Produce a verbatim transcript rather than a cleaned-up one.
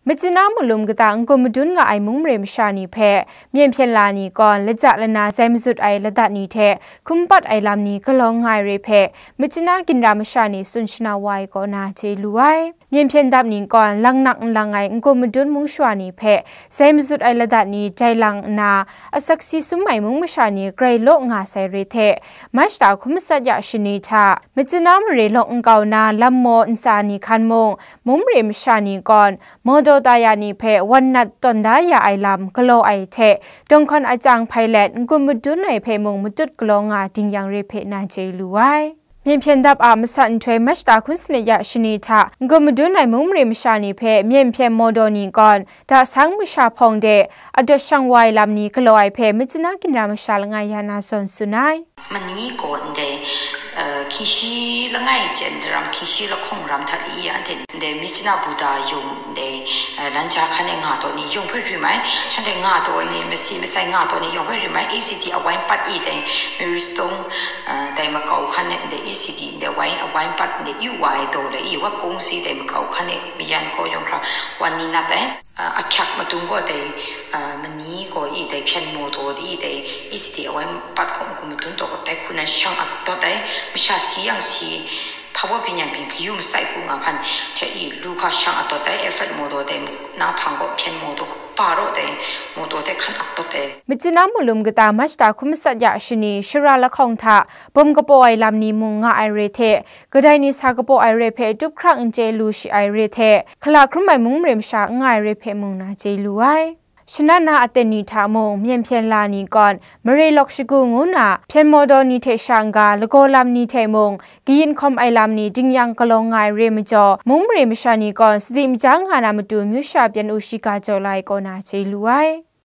Machina malum kata n-gun madun nga ai mung mare masha ni hpe myen hpyen la ni gawn laja lana zai mazut ai ladat ni hte hkum pat ai lam ni galaw nga ai re hpe machina ginra masha ni tsun shana wa ai kaw na chye lu ai. Myen hpyen dap ni gawn langnak n lang ai n-gun madun mung shawa ni hpe zai mazut ai ladat ni jai lang nna, asak si sum ai mung masha ni grai law nga sai re hte, Mach ta hkum matsat ya shani hta, machina mare lawk nkau na lam maw ntsa ni hkan mung, mung mare masha ni gawn, mawdaw ta ya ni hpe wan nat tawn da ya ai lam galaw ai hte, dawng hkawn a chyang hpai let, n-gun madun ai hpe mung matut galaw nga ding yang re hpe na chye lu ai. Myen hpyen dap a matsat nhtoi Mach ta hkum sanit ya shani hta, n-gun madun ai mung mare masha ni hpe myen hpyen mawdaw ni gawn, da sang masha hpawng de, adawt shang wa ai lam ni galaw ai hpe machina ginra masha langai ya na zawn tsun ai. Mani gaw ndai, eh, hkyingshi langai chyen daram, hkyingshi lahkawng ram hta i ya, ndai, ndai Myitkyina Buddha yung, ndai, eh, lancha hkan e nga taw ni yung hpe rim ai, shanhte nga taw ni, masi masai nga taw ni yung hpe rim ai, E C D awai pat i dai, Mary Stone, eh, dai makau hkan e ndai E C D, ndai wai, awai pat ndai yu wa ai daw lai i, wa kung si dai makau hkan e mayan gaw yung hkra wan ni nat ai. Ah, ahkyak madung gaw dai, ah, mani gaw i dai hpyen mawdaw i dai, E C D awai pat gaw n-gun madun taw gaw dai hku nan shang atawt ai, masha si yang si, hpa baw byin yang byin kayu masai hku nga hpan hte i lu hka shang atawt ai, effort mawdaw dai, na hpang gaw hpyen mawdaw kaba raw dai, mawdaw dai hkan atawt ai. Machina malum kata Mach ta hkum matsat ya shani, shara lahkawng hta bawm kapaw ai lam ni mung nga ai re hte, kadai ni sa kapaw ai re hpe tup hkrang n chye lu shi ai re hte, hkala hkrum ai mung mare masha n nga ai re hpe mung na chye lu ai. Shanat na aten ni hta mung, myen hpyen la ni gawn, mare lawk shagu ngu na, hpyen mawdaw ni hte sha n-ga, lagaw lam ni hte mung, kayin hkawm ai lam ni ding yang galaw nga ai re majaw, mung mare masha ni gawn, sadi maja nga na matu, myu sha pyan u shiga jaw la ai kaw na chye lu ai.